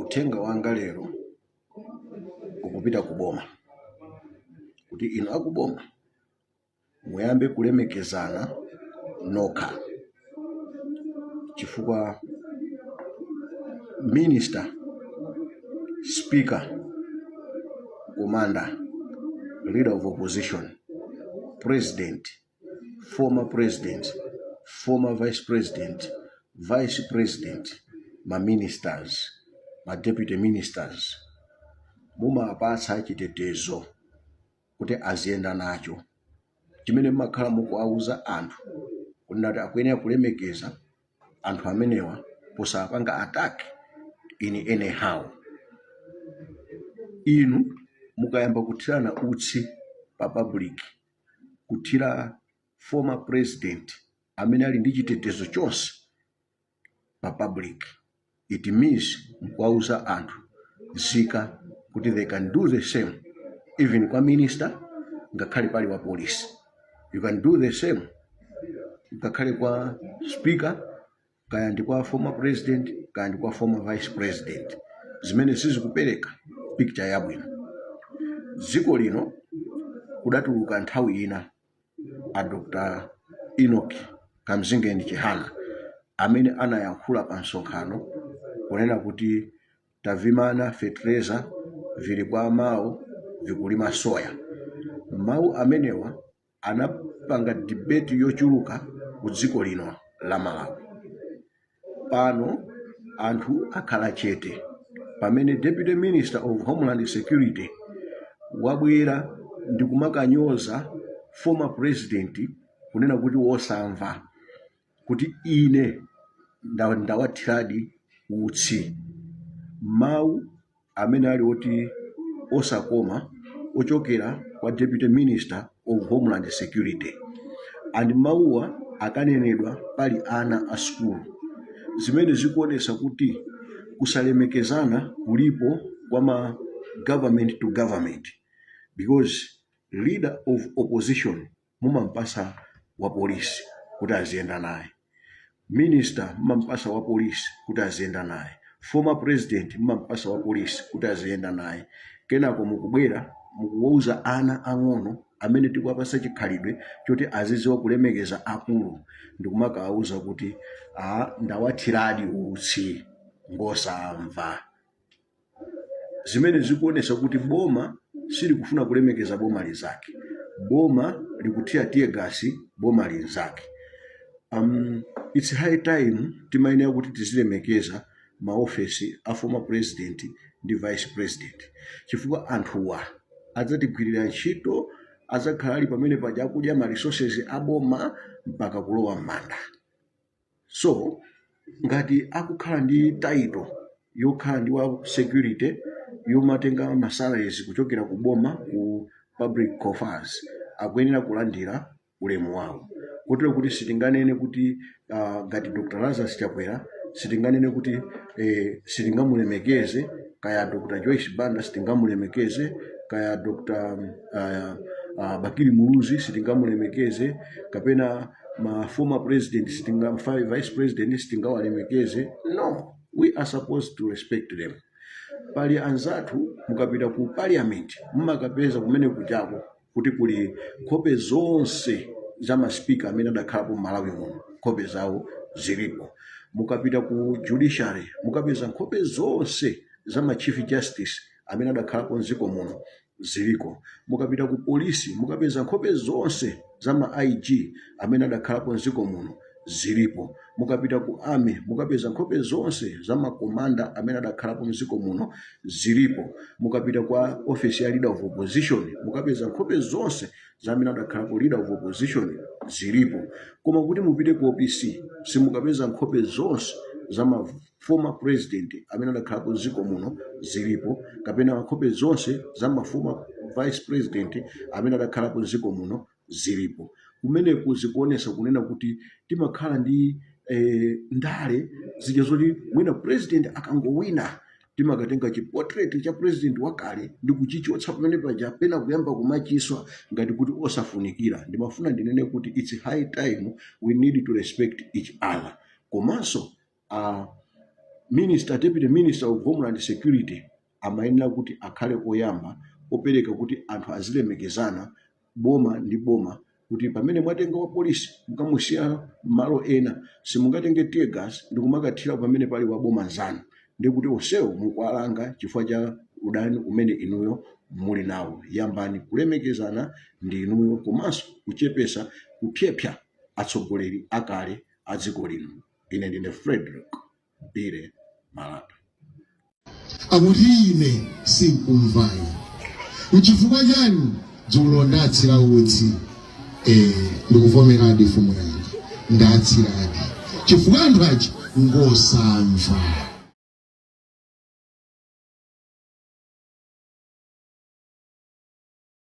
Uthenga wanga lero ukupita kuboma, kuti inu akuboma muyambe kulemekezana nokha, chifukwa minister, speaker, commander, leader of opposition, president, former president, former vice president, vice president, ma ministers, ma deputy ministers, mumapatsa chitetezo kuti aziyenda nacho, chimene mmakhala mukuwauza anthu kunena kuti akuyenera kulemekeza anthu amenewa posapanga attack in anyhow. Inu mukayamba kuthirana utsi pa public, kuthira former president amene ali ndi chitetezo chonse pa public, it means mkuwauza anthu nzika kuti they can do the same even kwa minister, ngakhale pali wa police. You can do the same ngakhale kwa speaker, kaya ndi kwa former president, kaya ndi kwa former vice president, zimene sizikupereka picture yabwino. Dziko lino kudatuluka nthawi ina a Dr Enoch Kamzingeni Chihana amene anayankhula pa msonkhano kunena kuti tavimana fetereza vili kwa amawo vikulima soya. Mawu amenewa anapanga debate yochuluka ku dziko lino la Malawi. Pano anthu akhala chete pamene Deputy Minister of Homeland Security wabwera ndi kumakanyoza former president, kunena kuti wosamva, kuti ine ndawathiradi utsi. Mawu amene ali oti osakoma ochokera kwa Deputy Minister of Homeland Security, and mawuwa akanenedwa pali ana a sukulu, zimene zikuonesa kuti kusalemekezana kulipo kwa ma government to government, because leader of opposition mumampasa wa polisi kuti aziyenda naye, minister mumampasa wa polisi kuti aziyenda naye, former president mumampasa wa polisi kuti aziyenda naye. Kenako mukubwera mukuwauza ana ang'ono amene tikuwapasa chikhalidwe choti azidziwa kulemekeza akulu, ndikumakawauza kuti a ndawathiradi utsi ngosamva, zimene zikuonesa kuti boma silikufuna kulemekeza boma linzake. Boma likuthira tear gas boma linzake. It's high time timayenera kuti tizilemekeza maofesi a former president ndi vice president, chifukwa anthuwa adzatigwirira ntchito, adzakhala ali pamene paja akudya ma resources aboma mpaka kulowa m'manda. So ngati akukhala ndi title yokhala ndi wa security, yomatenga ma salaries kuchokera ku boma, ku public coffers, akuyenera kulandira ulemu wawo, kotero kuti sitinganene kuti ngati Dr Lazarus Chakwera sitinganene kuti sitingamulemekeze, kaya Dr Joyce Banda sitingamulemekeze, kaya Dr Bakili Muluzi sitingamulemekeze, kapena ma former president sitinga, vice president sitingawalemekeze. No, we are supposed to respect them. Pali anzathu, mukapita ku parliament mmakapeza kumene kuchako kuti kuli nkhope zonse za maspeaker amene adakhalapo m'Malawi muno, nkhope zawo zilipo. Mukapita ku judiciary mukapeza nkhope zonse za ma chief justice amene adakhalapo mdziko muno ziliko. Mukapita ku polisi mukapeza nkhope zonse za ma IG amene adakhalapo mdziko muno zilipo. Mukapita ku army mukapeza nkhope zonse za makomanda amene adakhalapo mdziko muno zilipo. Mukapita kwa office ya leader of opposition mukapeza nkhope zonse za amene adakhalapo leader of opposition zilipo. Koma kuti mupite ku OPC simukapeza nkhope zonse za ma former president amene adakhalapo mdziko muno zilipo, kapena nkhope zonse za ma former vice president amene adakhalapo mdziko muno zilipo. Kumeneku zikuonesa kunena kuti timakhala ndi ndale zija zoti mwina president akangowina timakatenga chiportrait cha president wakale ndi kuchichotsa pamene paja, pena kuyamba kumachiswa ngati kuti osafunikira. Ndimafuna ndinene kuti it's high time we need to respect each other. Komanso Minister, deputy minister of homeland security amayenera kuti akhale oyamba opereka kuti anthu azilemekezana boma ndi boma, kuti pamene mwatenga wa polisi mukamusiya malo ena, simungatenge tear gas ndikumakathira pamene pali wa boma nzanu, ndikuti onsewo mukuwalanga chifukwa cha udani umene inuyo muli nawo. Yambani kulemekezana ndi inuyo komanso kuchepesa kupyepya atsogoleri akale a dziko lino. Ine ndine Frederick Billy Malata. Akuti ine sinkumvayi. Nchifukwa chani dzulo ndatsira utsi? Ndikuvomeradi, mfumu yanga, ndatsiradi chifukwa anthu aja ngosamva.